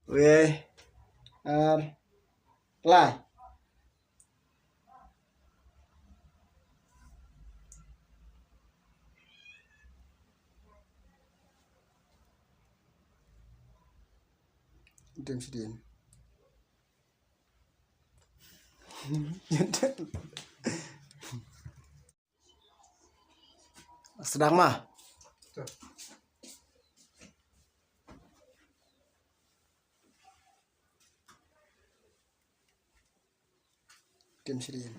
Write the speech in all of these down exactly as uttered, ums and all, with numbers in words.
Wei. Ar. Lai. Dem sdien. Sdang ma. Tim sdien.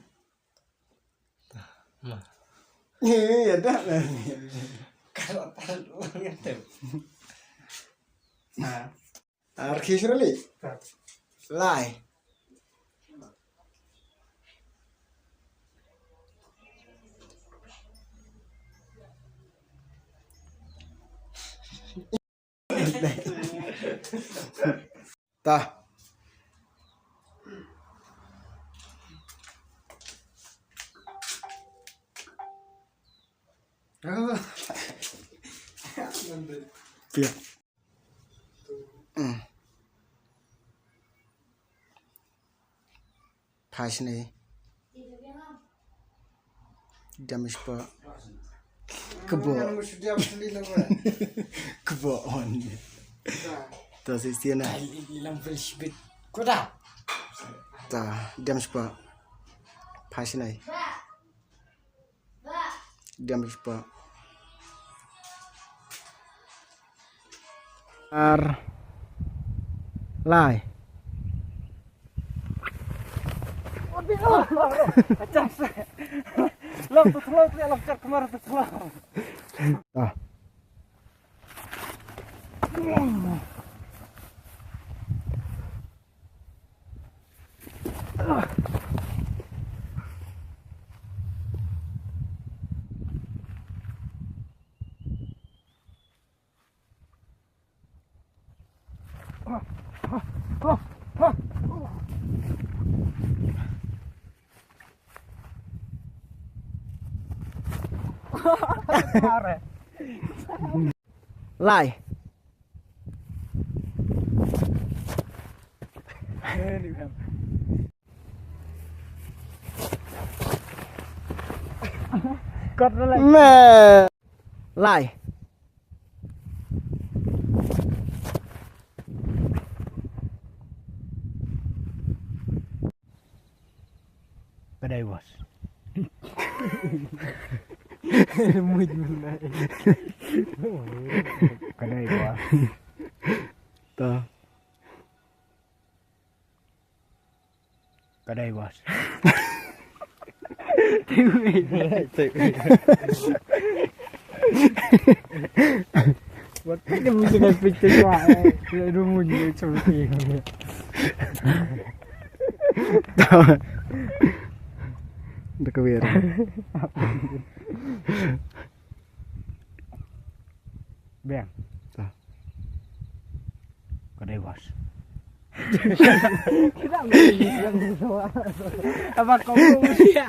Ma. Iya dah. Kalau tahu ngetem. Nah. Arki srali. Lai. Ta. Pia. Mm. Phai shane. Dam shpa. Kbo. Kbo on. To si sien na. Lam vel shibit. Koda. Ta dam shpa. Phai shane. Dam shpa. Ar. Lai. Lok tu slow tu lok cak kemar tu slow. Ah. Lai. Kot na lai. Me. Lai. Ka dei boss. Muid mun dei. Ka dei boss. Ta. Ka dei boss. Wat ka dei mun dei picture ko. Rumun ni chum ti. Dah kawir. Bang. Ka dei boss. Apa kau mau dia?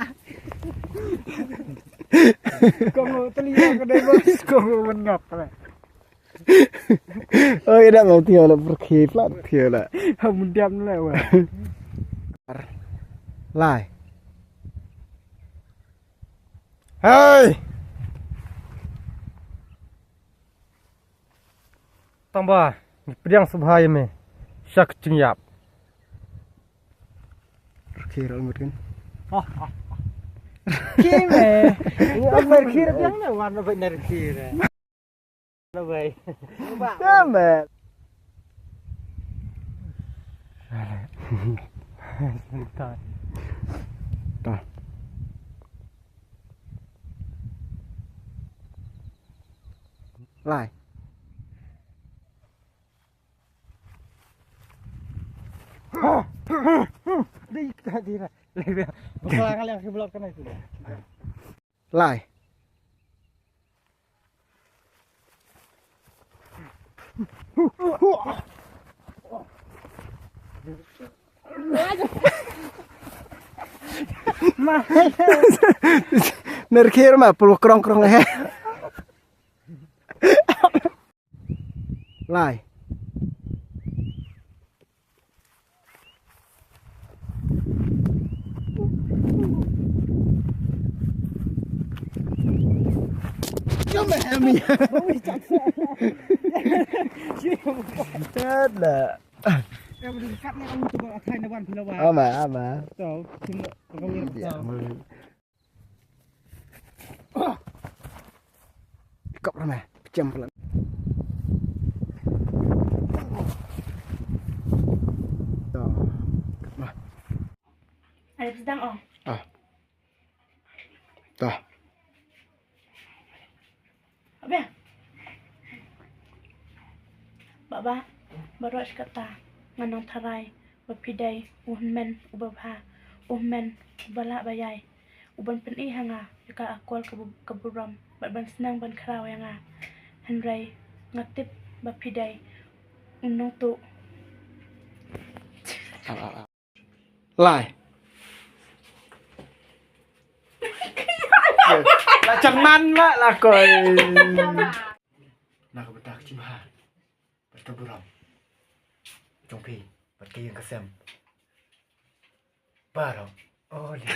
Kau mau telia ka dei boss, kau mau menok lah. Oh, ida mau tio la berkhip la tio la. Hamun diam la wa. Lai. Hei. Tang ba ngi pdiang sngewbha ïa me sha ka jingïap. Rkhie ruh mut kan. Ki me. Ïa me rkhie ruh biang na wan ba na rkhie re. Na bai. Ïa me. Ta. Lai. Lai. Nerkir ma pul krong krong he. Lai. Tat la. Ama, ama. Kop rama, pechem pelan. Ada sedang, oh. Ah. Dah. Abia. Baba, baroh shi katta nga nang tharai ba phi dei u hynmen uba bha, u hynmen uba lah ba ïai, uban pyni ha nga ïa ka akol ka bu-, ka burom bad ban sneng ban khraw ïa nga. Hynrei nga tip ba phi dei u nongtuh. Lai. La chang man la la koi. Na ka bynta ka jingmyntoi bad ka burom jong phi bad ka ïing ka sem baroh. Oh, li.